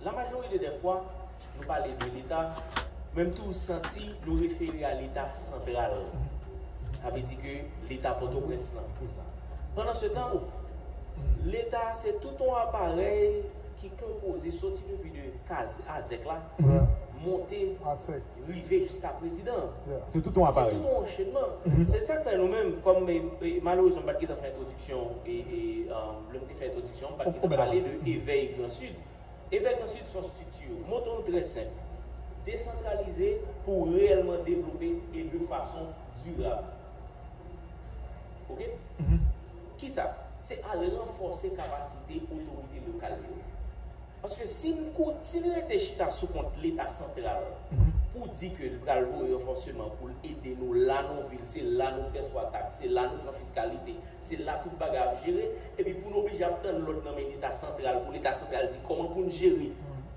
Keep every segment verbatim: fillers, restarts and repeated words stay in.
La majorite dè fwa, nou pale de Leta, menm tou santi nou refere a Leta santral. Sa vle di ke Leta Pòtoprens lan. Pandan se tan, Leta se tout yon aparèy ki konpoze soti depi de kaz azèk la, monte, rive jiska prezidan. Se tout yon aparèy. Se tout yon anchenman. Se sa k fè nou menm, kòm, e, e, malerezman, m pa t gentan fè entwodiksyon, e, e, um, lè m te fè entwodiksyon, m pa t gentan pale de evèy Gran Sid. Evèk answit se yon estrikti, moto nou trè senp, desantralize pou reyèlman devlope e de fason dirab. Oke? Kisa? Se al ranfòse kapasite otorite lokal yo. Paske si n kou, si n rete chita sou kont Leta santral pou di ke l pral voye ranfòseman pou l ede nou la nan yon vil, se la nou pèswa taks, se la nou pran fiskalite, se la tout bagay ap jere, epi pou n oblije ap tann lòd nan men Leta santral, pou Leta santral di kòman pou n jere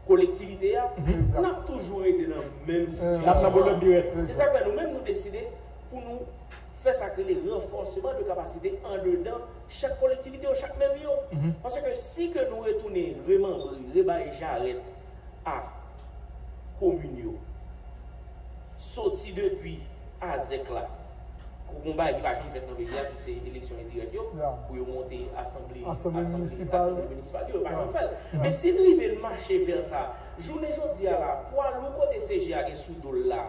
kolektivite a, n ap toujou rete nan menm sitiyasyon an. Se sa k fè nou menm nou deside pou nou fè sa k rele ranfòseman de kapasite andedan chak kolektivite yo, chak meri yo. Paske si ke nou retounen remanbre, rebay jarèt a komin yo, soti depi azèk la, kou gon bagay ki pa janm fèt nan peyi a, ki se eleksyon endirèk yo, pou yo monte asanble, asanble minisipal yo, yo pa janm fè l. Men si n rive n mache vè sa, jounen jodi a la, pwa lou kote C G A gen sou do l la,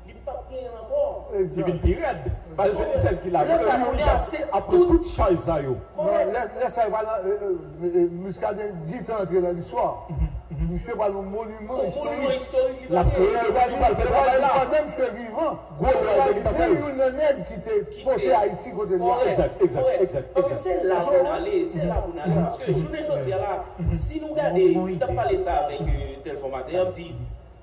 li p ap genyen ankò. Li vin pi rèd. Paske se li sèl ki la. Lè sa kounye a, se apre tout chaj sa yo. Non, lè, lè sa yo pral, e, e, e, Muscadin gentan antre nan listwa. Misye pral yon moniman istorik. Yon moniman istorik li pral ye. L ap kreye, li pral fè travay la. Pandan misye vivan, gwo lwa li pa fè l. Youn nan nèg ki te pote Ayiti kote li a. Egzak, egzak, egzak. Paske se la pou n ale, se la pou n ale. Paske jounen jodi a la, si nou gade, m t ap pale sa avèk, e, Telfò maten, y ap di,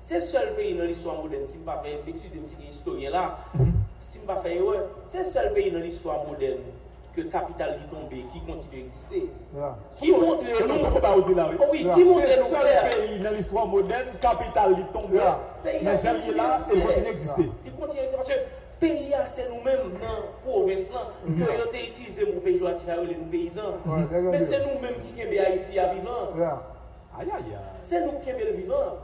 se sèl peyi nan listwa modèn, si m pa fè, eskize m si gen istoryen la, si m pa fè erè, se sèl peyi nan listwa modèn ke kapital li tonbe, ki kontinye egziste. Ki montre nou, wi, ki montre nou klè. Se sèl peyi nan listwa modèn, kapital li tonbe, nan jan l ye la, e l kontinye egziste. Li kontinye egziste, paske peyi a se nou menm nan pwovens lan, ke yo te itilize mo pejoratif a, yo rele nou peyizan. Men se nou menm ki kenbe Ayiti a vivan. Ayayay. Se nou k kenbe l vivan.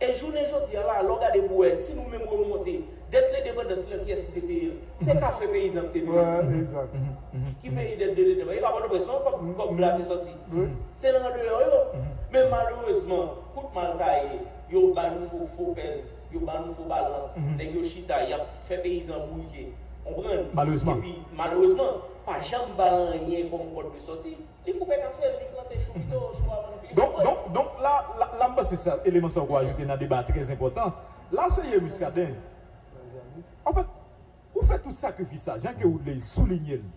E jounen jodi a la, lè w gade pou wè, si nou menm remonte, dèt lendepandans lan, kiyès ki te peye l? Se kafe peyizan ki te peye l. Ki peye dèt de lendepandans? E pa Pòtoprens non, kòb, kòb la te sòti. Se nan andeyò yo. Men malerezman, kout mal taye, yo ba nou fo, fo pèz, yo ba nou fo balans, nèg yo chita, y ap fè peyizan bourike. Konprann? Malerezman. Epi, malerezman, pa janm ba anyen kòm pòt de sòti. Li koupe kafe l, li plante chou pito, chou a vann pi. Donk, donk, donk la, la, la m panse sa, eleman sa w ko ajoute nan deba a trè enpòtan. La, se ye Muscadin. Anfèt, ou fè tout sakrifis sa, jan ke Woodley soulinye l.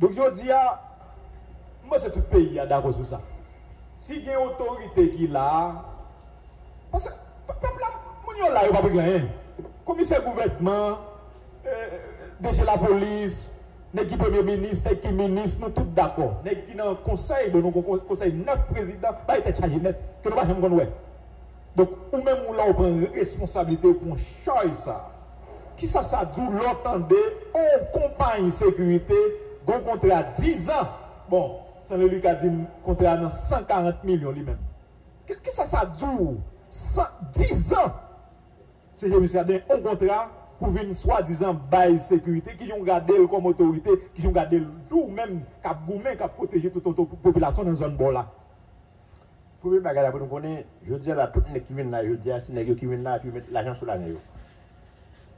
Donk, jodi a, m panse tout peyi a dakò sou sa. Si gen otorite ki la a, paske p-, pèp la, moun yo la, yo p ap regle anyen. Komisè gouvènman, eh, D G lapolis, nèg ki premye minis, nèg ki minis, nou tout dakò. Nèg ki nan konsèy, bon, nou gon kon-, konsèy nèf prezidan, bay tèt chaje nèt, ke nou pa janm konn wè. Donk, ou menm, ou la, ou pran responsablite, ou pran chaj sa. Kisa sa di w lè w tande yon konpayi sekirite gon kontra dizan? Bon, Sanlili ka di m kontra nan san karant milyon li menm. Ki, kisa sa di w? San, dizan! Se James Muscadin, yon kontra pou vin swadizan bay sekirite, ki jan w gade l kòm otorite, ki jan w gade l tou menm k ap goumen, k ap pwoteje tout oto-, popilasyon nan zòn ba w la? Premye bagay la pou nou konnen, jodi a la, tout nèg ki vin la jodi a, se nèg yo ki vin la pou yo met lajan sou lajan yo.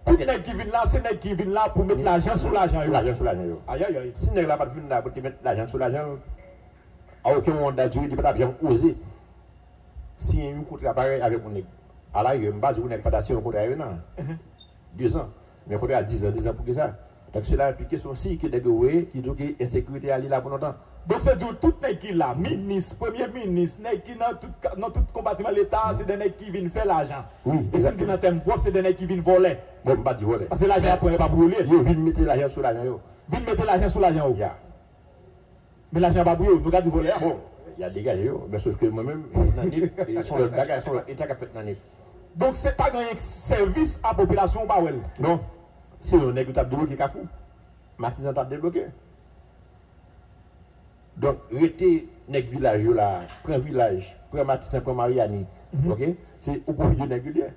Tout nèg ki vin la, se nèg ki vin la pou met lajan sou lajan yo. Lajan sou lajan yo. Ayayay. Si nèg la pa t vin la pou te met lajan sou lajan yo, a okenn moman da diri, li pa t ap janm oze siyen yon kontra parèy avèk yon nèg. Alayè, m pa di pou nèg pa ta siyen yon kontra yo nan dezan. Men kontra dizan, dizan pou kisa? Donk, sela enplike se yon siy ke nèg yo voye ki di w ke ensekirite a li la pou lontan. Donk, se di w tout nèg ki la, minis, premye minis, nèg ki nan tout ka-, nan tout konpatiman Leta, se de nèg ki vin fè lajan. Wi, egzakteman. E si m di nan tèm pwòp, se de nèg ki vin vòlè. Bon, m pa di vòlè. Paske lajan y ap pran yo pa pou yo li ye. Yo vin mete lajan sou lajan yo. Vin mete lajan sou lajan yo. Ya. Men lajan pa pou yo, nou ka di vòlè a. Bon, y a degaje yo, men sof ke mwen menm, nan nip, e se yon lòt bagay, se yon lòt eta k ap fèt nan nip. Donk, se pa gen anyen k sèvis a popilasyon, ou pa wè l? Non. Sinon, nèg yo t ap debloke Kafou. Matizan t ap debloke. Donk, rete Nèg vilaj yo la, pran vilaj, pran Matisan, pran Maryani. Ok? Se o pwofi de nèg yo li ye.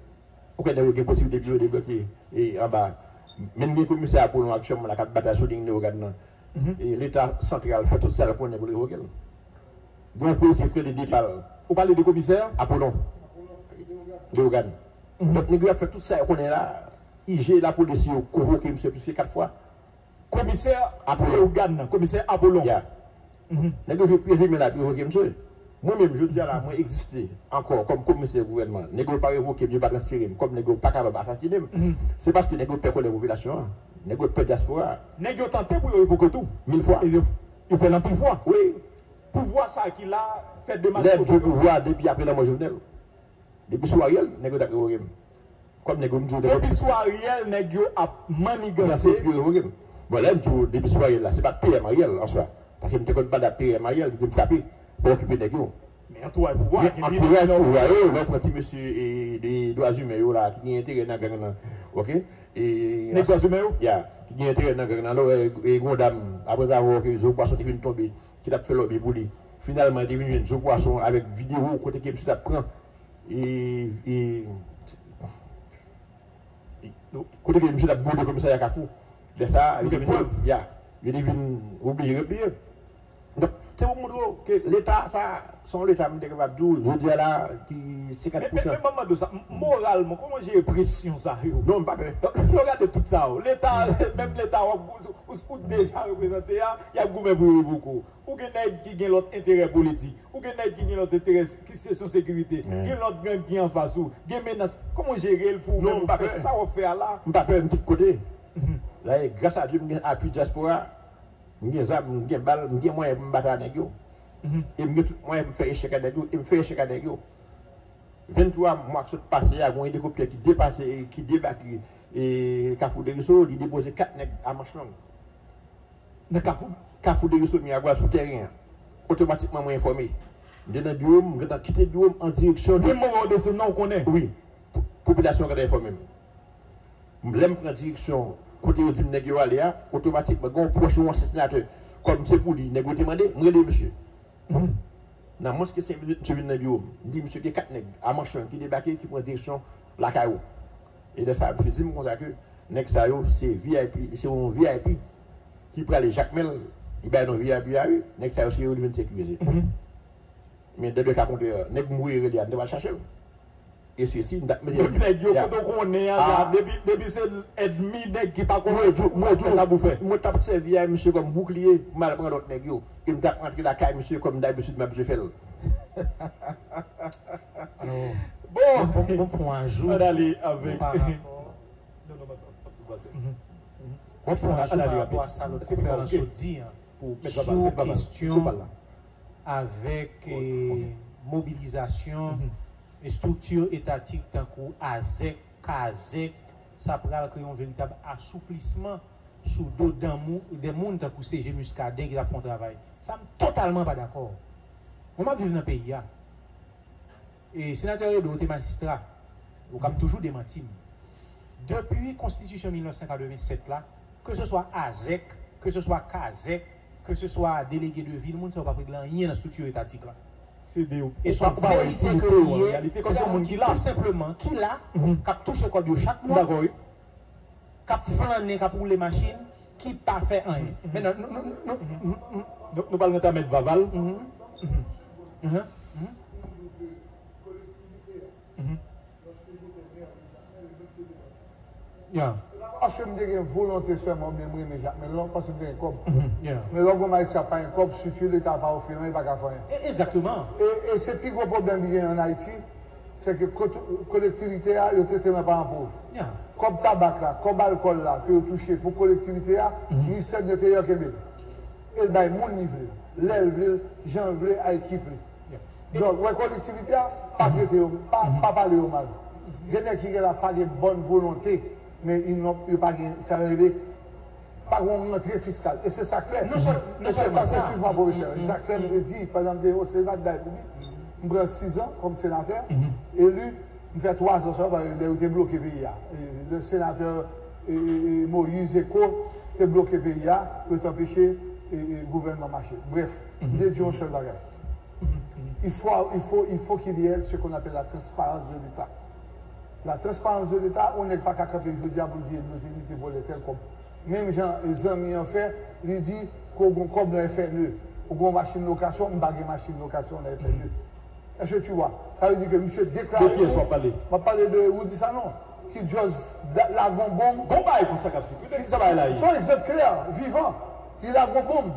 Ou kwè nèg yo gen posiblite pou yo debloke e anba. Menm gen komisè Apolon aktyèlman la k ap batay sou liy Leyogàn nan. E Leta santral fè tout sa l konnen pou l revoke l. Gen yon polisye k rele Depal. Ou pale de komisè? Apolon. Leyogàn. Donk nèg yo ap fè tout sa yo konnen la. I G lapolis yo konvoke misye plis ke kat fwa. Komisè Leyogàn nan, komisè Apolon. Ya. Nèg yo jwe prezime la pou revoke misye. Mwen menm, jodi a la, mwen egziste ankò kòm komisè gouvènman. Nèg yo pa revoke m, yo pa transfere m, kòm nèg yo pa kapab asasinen m. Se paske nèg yo pè kòlè popilasyon an. Nèg yo pè dyaspora a. Nèg yo tante pou yo revoke tou. Mil fwa. E yo, yo fè l anpil fwa. Wi. Pouvwa sa a ki la fè demache. Lè m di w pouvwa depi apre lanmò Jovenel. Depi sou Ariel, nèg yo t ap revoke m. Kòm nèg yo m di w depi. Depi sou Ariel, nèg yo ap maniganse. Pou yo revoke m. Bon, lè m di w depi sou Ariel la, se pa P M Ariel an swa. Paske m te konn pale ak P M Ariel, li di m frape, pa okipe nèg yo. Men antouraj pouvwa, men gen antouraj pouvwa yo, lè w pran ti mesye e, de dwa imen yo la, ki gen enterè nan gang nan, ok? E, nèg dwa imen yo? Ya, ki gen enterè nan gang nan, lè w wè, e, gon dam, apre sa, wè ke zo pwason te vin tonbe, ki t ap fè lòbi pou li. Finalman, li te vin jwenn zo pwason avèk videyo kote ke misye t ap pran e, e, kote ke misye t ap bwode komisarya Kafou. Lè sa a, yo te vin, ya, yo te vin oblije repliye. Donk, se pou montre w ke Leta sa, se yon Leta, m te kapab di w, jodi a la, ki senkant pousan. Men, men, men, ban m mande w sa, m-, moralman, kòman w jere presyon sa yo? Non, m pa pè. Lè w gade tout sa yo, Leta, menm Leta w ap, ou, ou, ou deja reprezante a, y ap goumen pou yo revoke w. Ou gen nèg ki gen lòt enterè politik. Ou gen nèg ki gen lòt enterè ki kesyon sekirite. Gen lòt gang ki anfas ou. Gen menas. Kòman w jere l pou ou menm ou fè sa w ap fè a la? M pa pè, m tout kote. Dayè, gras a Dye, m gen apui dyaspora. M gen zam, m gen bal, m gen mwayen pou m batay ak nèg yo. E m gen tout mwayen pou m fè echèk ak nèg yo. E m fè echèk ak nèg yo. Venntwa mwa k sot pase a, gen yon elikoptè ki depase, ki debake, e, Kafou Deriso, li depoze kat nèg a manch long. Nan Kafou? Kafou Deriso Miragwàn sou tèren an. Otomatikman, mwen enfòme. M te nan biwo m, m gentan kite biwo m an direksyon de. Menm moman w desann nan, ou konnen? Wi. Po-, popilasyon an gentan enfòme m. Lè m pran direksyon kote yo di m nèg yo ale a, otomatikman, gen yon pwòch yon ansyen senatè. Kòm se pou li, nèg yo te mande, m rele misye. Nan mwens ke senk minit, misye vin nan biwo m. M di, "Misye, gen kat nèg a manch long ki debake, ki pran direksyon lakay ou." E lè sa a, misye di m konsa ke nèg sa yo se V I P, se yon V I P ki prale Jakmèl, li bay non V I P a, wi. Nèg sa yo se yo li vin sekirize. Men dans le cas contraire, nèg m voye rele a, m te pral chache l. E sesi, m t ap mete. Depi nèg yo, kote w konnen an la, depi, depi se ènmi nèg ki pa konnen, mwen di w, mwen di w, sa pou fè. Mwen t ap sèvi a misye kòm boukliye pou m al pran lòt nèg yo. E m t ap rantre lakay misye kòm dabitid m abitye fè l. Alò, bon, bon, bon, fè yon ajou pa rapò. Non, non, m ap, m ap tou pase. Bon, fè yon ajou pa rapò a sa lòt konfrè lan sot di an, sou kesyon avèk, eh, mobilizasyon estrikti etatik tankou azèk, kazèk, sa pral kreye yon veritab asouplisman sou do dan mou-, de moun tankou C G Muscadin ki t ap fè yon travay. Sa, m totalman pa dakò. Mwen, m ap viv nan peyi a. E senatè Edo te majistra. Ou kab toujou demanti m. Depi konstitisyon mil nèf san katrevennsèt la, ke se swa azèk, ke se swa kazèk, ke se swa delege de vil, moun sa yo p ap regle anyen nan estrikti etatik la. Se de, e se yon verite ke li ye, kòm se yon moun ki la, tou senpleman, ki la, k ap touche kòb yo chak mwa, k ap flannen, k ap woule machin, ki pa fè anyen. Mentnan, nou, nou, nou, nou, nou, nou pral rantre a mèt Vaval. Ya. Paske m te gen volonte sèlman, oubyen m renmen Jakmèl, non, paske m te gen kòb. Men lè w gon majistra pa gen kòb, sirtou Leta pa ofri l anyen, li pa ka fè anyen. E, egzakteman. E, e se pi gwo pwoblèm ki gen ann Ayiti, se ke kote, kolektivite a, yo trete l an paran pòv. Kòb tabak la, kòb alkòl la, ke yo touche pou kolektivite a, ministè de lenteryè kenbe l. E l bay moun li vle l, lè l vle l, jan l vle, a ekip li. Donk, wè kolektivite a, pa trete yo, pa, pa pale yo mal. Gen nèg ki gen la pa gen bòn volonte, men yo pa gen, sa yo rele, pa gen yon rantre fiskal. E se sa k fè, e se sa k fè, eskize mwa, pwofesè, e se sa k fè m te di, pandan m te o Sena, m t bay pou li, m pran sizan kòm senatè, eli, m fè twazan sèlman, paske lè yo te bloke peyi a. E, le senatè, e, e, e, Moïse Eco te bloke peyi a, pou yo te anpeche, e, e, gouvènman mache. Brèf, m te di yon sèl bagay. Il faut, il faut, il faut qu'il y ait ce qu'on appelle la transparence de l'État. La transparence de l'État, yon nèg pa ka kanpe jodi a pou l di Edno Zénith te vòlè tèl kòb. Menm jan zanmi an fè, li di ke w gen kòb nan F N E, ou gen machin lokasyon, m pa gen machin lokasyon nan F N E. Est-ce que tu vois? Sa vle di ke misye deklare. De kiyès w ap pale? M ap pale de Roudy Sanon, ki just lage yon bonm. Gon bagay konsa k ap sikile, ki sa bagay la ye? Se yon egzanp klè, vivan. Li lage yon bonm.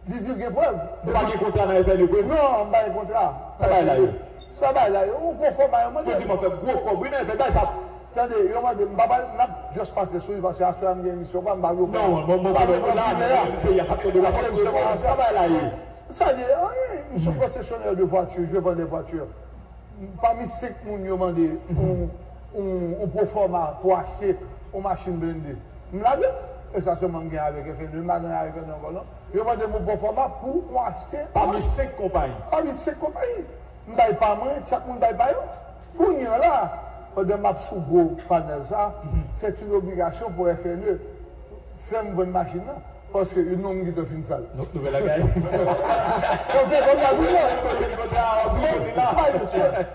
Li di l gen prèv. Ou pa gen kontra nan F N E vre? Non, m pa gen kontra. Sa bagay la ye? Sa bagay la ye? Ou pwofòma yo mande. Yo di m ap fè gwo kòb wi nan F N E, bagay sa. Tande, yo mande m, m pa pral, n ap just pase sou li, paske aswè a m gen emisyon pa m, m pa vle. Non, mwen, mwen, mwen, la, nan peyi a, sa bagay la ye? Sa ye, anyen, m se konsesyonè de vwati, je vends des voitures. Pami senk moun yo mande yon, yon, yon pwofòma pou achte yon machin blende. M ladann. E sa sèlman m gen avèk F N E, m pa gen avèk F N E ankò non. Yo mande m yon pwofòma pou mwen achte. Pami senk konpayi. Pami senk konpayi. M bay pa mwen, chak moun bay pa yo. Kounye a la, pandan m ap sou gwo panèl sa, c'est une obligation pour F N E. Fè m vann machin nan. Paske yon nonm ki te fin sal. Nou, nouvèl la gaye. Kontre konn la boulè. Kontre konn la boulè la.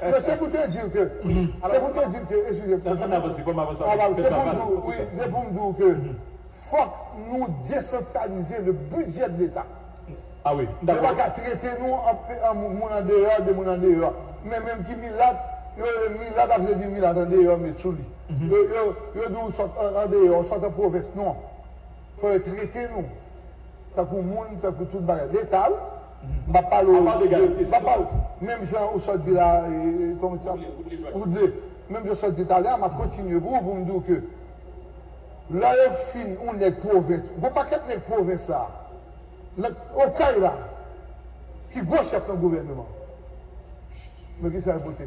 Men se pou te di ke, se pou te di ke, eskize. Ann, ann avanse, fò m avanse. Ah, se pou m di w, wi, se pou m di w ke fòk nou desantralize le budget de l'État. Ah wi, m dakò. Yo pa ka trete nou an, an moun andeyò, de moun andeyò. Men menm ki milat, yo rele milat, ap vle di milat andeyò, met sou li. Yo, yo, yo di w sòt an, andeyò, sòt an pwovens. Non. Fò yo trete nou tankou moun, tankou tout bagay. Leta, wi. M ap pale w, m ap pale w, menm jan ou sot di la, e, e, kòman ti ap, Woodley, menm jan ou sot di talè a, m ap kontinye pou ou, pou m di w ke lè yo fin, yon nèg pwovens, gon pakèt nèg pwovens sa, nan Okay la, ki gwo chèf nan gouvènman. Men kisa yo pote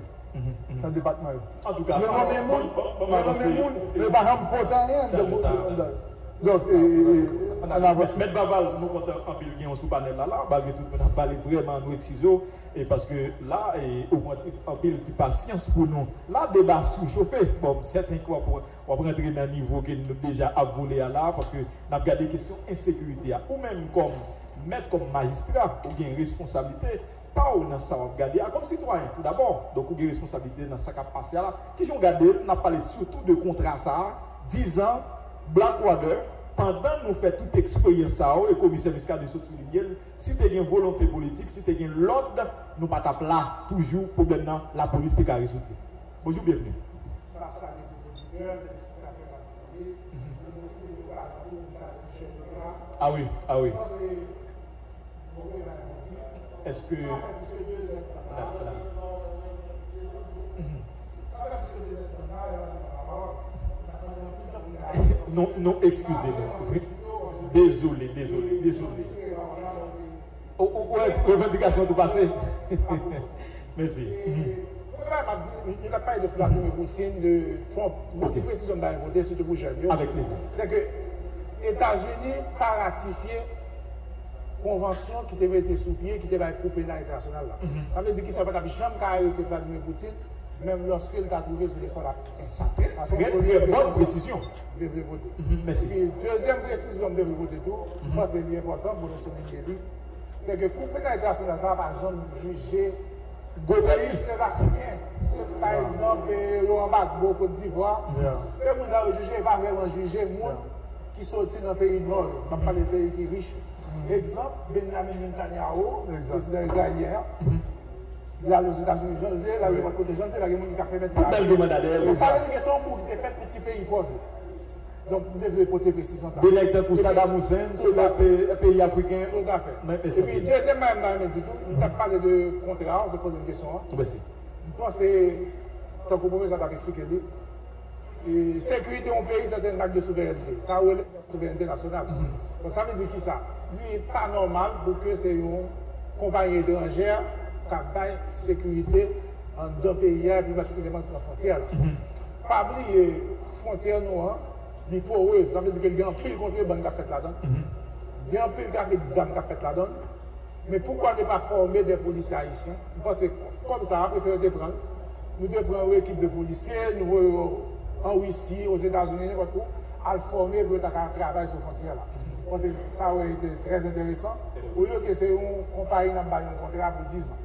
nan depatman yo? Antouka, yo nonmen moun, yo nonmen moun, men yo pa janm pote anyen anndan. Donk, e, e, e, ann avanse. Mèt Vaval, nou kontan anpil gen w sou panèl la, la, malgre tout moun ap pale vrèman, nou eskize w, e paske la, e, ou pran ti, anpil ti pasyans pou nou. La, deba sou chofe, bon, sèten ke w ap, w ap rantre nan nivo ke nou deja ap vole a la, paske n ap gade kesyon ensekirite a. Ou menm kòm mèt, kòm majistra, ou gen responsablite pa w nan sa w ap gade a kòm sitwayen, tou dabò. Donk, ou gen responsablite nan sa k ap pase a la. Kijan w gade l? N ap pale sitou de kontra sa a, diz an, Blackwater, pandan nou fè tout eksperyans sa yo, e komisè Muscadin sot soulinye l, si te gen volonte politik, si te gen lòd, nou pa t ap la toujou, pwoblèm nan, lapolis te ka rezoud li. Bonjou, byenveni. Ah wi, ah wi. Èske la, la. Non, non, eskize nou. Dezole, dezole, dezole. O, o, o, revandikasyon tou pase. Mèsi. Premye bagay m ap di, nou t ap pale de Vladimir Putin, de Trump. Yon ti presizyon m ta renmen pote, sitou pou jèn yo. Avèk plezi. Se ke Etazini pa ratifye konvansyon ki te mete sou pye, ki te bay Kou Penal Entènasyonal la. Sa vle di kisa? Yo pa t ap janm ka arete Vladimir Putin, menm lòske l ta twouve l sou le sòl ameriken. Sa trè, trè bòn presizyon. M te vle pote. Mèsi. Epi, dezyèm presizyon m te vle pote tou, m panse li enpòtan pou nou soulinye li. Se ke Kou Penal Entènasyonal sa a pa janm jije gwo peyi. Se jis lèzafriken. Se, pa egzanp, e, Laurent Gbagbo, Kot Divwa. Se moun sa yo jije, e pa vrèman jije moun ki soti nan peyi nò yo. M ap pale de peyi ki rich yo. Egzanp, Benjamin Netanyahu, prezidan izrayelyen an. Li ale Ozetazini jan l vle, l al nenpòt kote jan l vle, pa gen moun ki ka pèmèt li ale. Pou bèl demandadè, egzanp. Sa vle di ke se yon kou ki te fèt pou ti peyi pòv yo. Donk, m te vle pote presizyon sa. De nèg tankou Saddam Hussein, se lòt peyi afriken. Toutafè. Epi, dezyèm bagay m ta renmen di tou, m t ap pale de kontra, w te poze m kesyon an. M panse, tankou pwofesè a t ap eksplike li, e, sekirite yon peyi, se te yon ak de souverènte. Sa rele souverènte nasyonal. Donk, sa vle di kisa? Li pa nòmal pou ke se yon konpayi etranjè k ap bay sekirite anndan peyi a, epi patikilyèman nan fwontyè la. Pa bliye, fwontyè nou an, li porez. Sa vle di ke li gen anpil kontrebann k ap fèt ladan l. Gen anpil trafik zam k ap fèt ladan l. Men poukwa ne pa fòme de polisye ayisyen? M panse kòb sa a, prefere te pran l. Nou te pran yon ekip de polisye, nou voye yo an Risi, Ozetazini, nenpòt kou, al fòme pou yo ta ka travay sou fwontyè la. M panse sa aurait été très intéressant. Olye ke se yon konpayi n ap bay yon kontra pou diz an.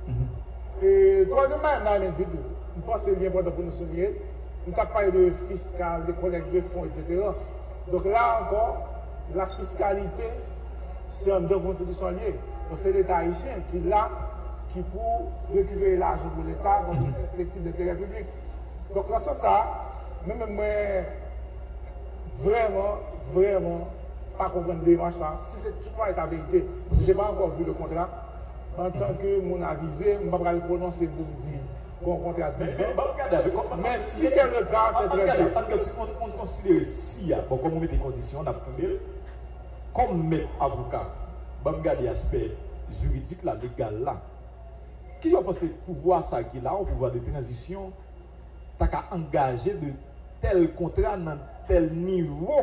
E twazyèm bagay m ta renmen di tou, m panse li enpòtan pou nou souliye, nou t ap pale de fiskal, de kolèk de fon, etsetera. Donk la ankò, la fiscalité, se anndan konstitisyon an li ye. Donk se Leta ayisyen ki la, ki pou rekipere lajan pou Leta dans une perspective d'intérêt public. Donk nan sans sa, mwen menm mwen vrèman, vrèman pa konprann demach sa. Si se tout sa e ta verite, je pa ankò vu le kontra. Antanke moun avize, m pa pral pwononse pou m di gon kontra diz an. Men si se le ka, se trè byen. Ann gade, ann konsidere si a, bon, kòm ou mete kondisyon, n ap kenbe l. Kòm mèt avoka, ban m gade aspè jiridik la, legal la. Kijan w panse pouvwa sa ki la, yon pouvwa de tranzisyon, ta ka angaje de tèl kontra nan tèl nivo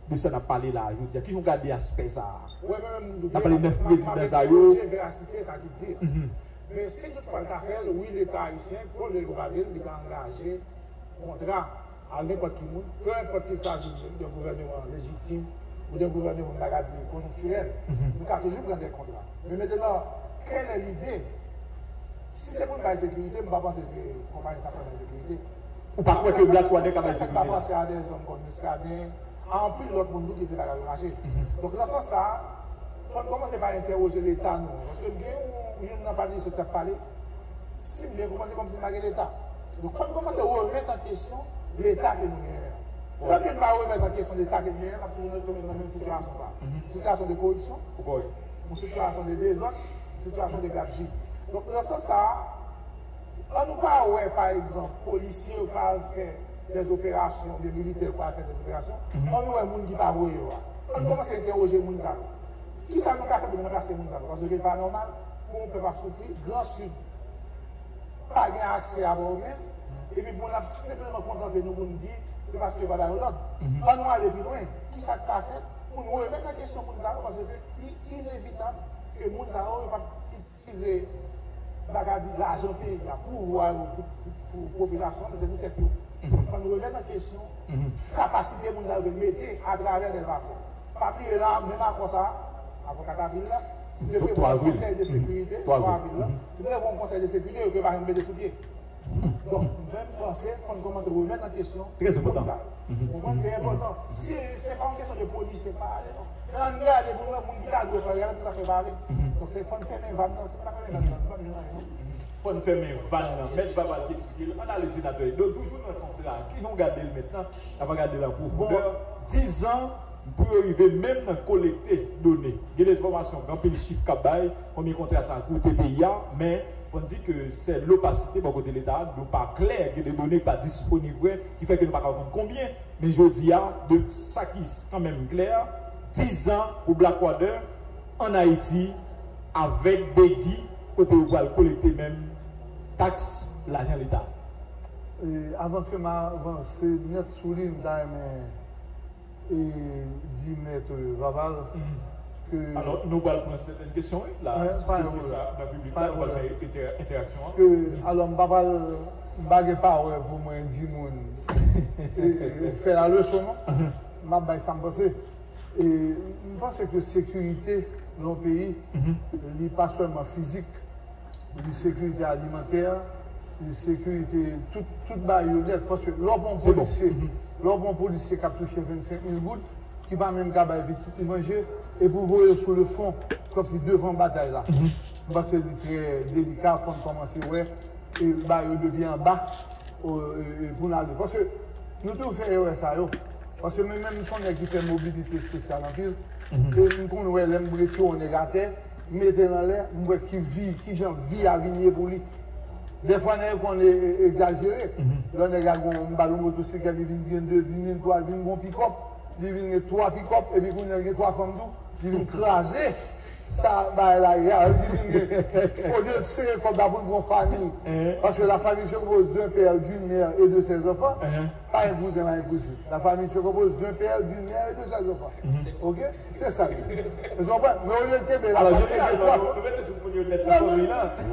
de sa n ap pale la a jodi a? Kijan w gade aspè sa a? N ap pale nèf prezidan sa yo. Men si tout fwa l ta fè l, wi, Leta ayisyen, pou l vle l pa vle l, li ka angaje kontra a nenpòt ki moun, peu importe qu'il s'agisse d'un gouvernement légitime ou d'un gouvernement, m ta ka di, conjoncturel, nou ka toujou pran de kontra. Men mentnan, quelle est l'idée? Si se pou n bay sekirite, m pa panse se konpayi sa k pral bay sekirite. Ou pa kwè ke Blackwater ka bay sekirite la? Sa k pa panse a de zòn kòm Muscadin, a anpil lòt moun tou ki fè bagay yo mache. Donk, nan sans sa, fò n kòmanse pa entèwoje Leta nou an. Paske m gen yon, youn nan panelist yo k t ap pale, si m byen konprann, se kòmsi m pa gen Leta. Donk, fò n kòmanse remèt an kesyon Leta ke nou genyen an. Tanke n pa remèt an kesyon Leta ke n genyen an, n ap toujou tonbe nan menm sitiyasyon sa. Sitiyasyon de koripsyon, yon sitiyasyon de dezòd, sitiyasyon de gabji. Donk, nan sans sa, ann nou pa wè, pa egzanp, polisye yo pa al fè des opérations, oubyen militè yo pa al fè des opérations, ann nou wè moun ki pa voye yo a. Ann kòmanse entèwoje moun sa yo. Kisa nou ka fè pou n ranplase moun sa yo? Paske li pa nòmal pou yon pèp ap soufri, Gran Sid pa gen aksè a Pòtoprens, epi pou n ap senpleman kontante nou pou n di se paske yo pa ba yo lòd. Ann nou ale pi lwen. Kisa k ka fèt pou n remèt an kesyon moun sa yo? Paske li inevitab ke moun sa yo, yo p ap itilize, m pa ka di lajan peyi a, pouvwa yo pou, pou, pou popilasyon an, men se pou tèt yo. Fò n remèt an kesyon kapasite moun sa yo ke n mete atravè dèzakò. Pa bliye la, menm akò sa a, akò Katavil la, te prevwa yon konsèy de sekirite, twa avril la, te prevwa yon konsèy de sekirite, yo te pa janm mete sou pye. Donk, mwen, m panse, fò n kòmanse remèt an kesyon moun sa yo. Ou konprann? Se enpòtan. Si se pa yon kesyon de polisye, pa ale non. Men ann gade pou n wè moun ki ta dwe pale a, pou sa fè pale. Donk, se fò n fèmen vàn nan, si n pa fèmen vàn nan, nou p ap jwenn anyen non. Fò n fèmen vàn nan. Mèt Vaval ki eksplike l. Ann ale, senatè Edo, toujou nan kontra a. Kijan w gade l mentnan? N ap gade l an pwofondè. Dizan pou yo rive menm nan kolekte done. Gen de enfòmasyon, gen anpil chif k ap bay, konbyen kontra sa a koute peyi a, men fò n di ke se lopasite bò kote Leta a, nou pa klè, gen de done ki pa disponib vre, ki fè ke nou pa ka konn konbyen. Men jodi a, de sa ki kanmenm klè, dizan pou Blackwater ann Ayiti, avèk degi kote yo pral kolekte menm taks, lajan Leta. E, avan ke m avanse nèt sou li, m ta renmen e di Mèt Vaval ke... Alò, nou pral pran sèten kesyon, wi, la, si se sa, nan piblik la, nou pral fè entè-, entèraksyon an. Ke, alò, m pa pral, m pa gen pawòl pou mwen di moun, e, e, fè laleson, non. M ap bay sa m panse. E, m panse ke sekirite nan yon peyi, li pa sèlman fizik, li sekirite alimantè, li sekirite tout, tout bagay yo nèt. Paske lè w pran yon polisye, lè w pran yon polisye k ap touche vennsenk mil goud, ki pa menm ka bay pitit li manje, epi w voye l sou le fwon, kòmsi devan batay la. M panse li trè delika, fò n kòmanse wè, e, bagay yo depi anba, o, e, e, pou n ale. Paske nou toujou fè erè sa yo. Paske mwen menm, m se yon nèg ki fè mobilite espesyal anpil. E m konn wè lè m retire yon nèg atè, m mete l anlè, m wè ki vi, kijan vi a vin ye pou li. Dèfwa nèg yo konn e-, e-, egzajere. Lè nèg la gen yon, m ba l yon motosiklèt, li vin gen de, vin gen twa, vin gen yon pikòp, li vin gen twa pikòp, epi kounye a l gen twa fanm tou, li vin kraze sa bagay la ye a, li vin gen, olye l sere kòb la pou l gen yon fanmi. Paske la famille se compose d'un père, d'une mère et de ses enfants. Pa gen kouzen, pa gen kouzin. La famille se compose d'un père, d'une mère et de ses enfants. Ok? Se sa l ye. Ou konprann? Men olye l kenbe la, sa te gen twa fanmi. Non,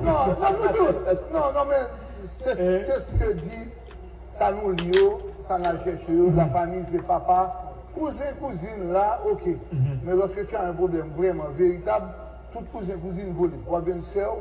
non, non, non, non, men se, se ce que dit, sa nou li yo, sa n al chèche yo, la famille se papa, kouzen, kouzin la, ok. Men lorsque tu as un problème vraiment véritable, tout kouzen, kouzin vole. W ap jwenn sè w,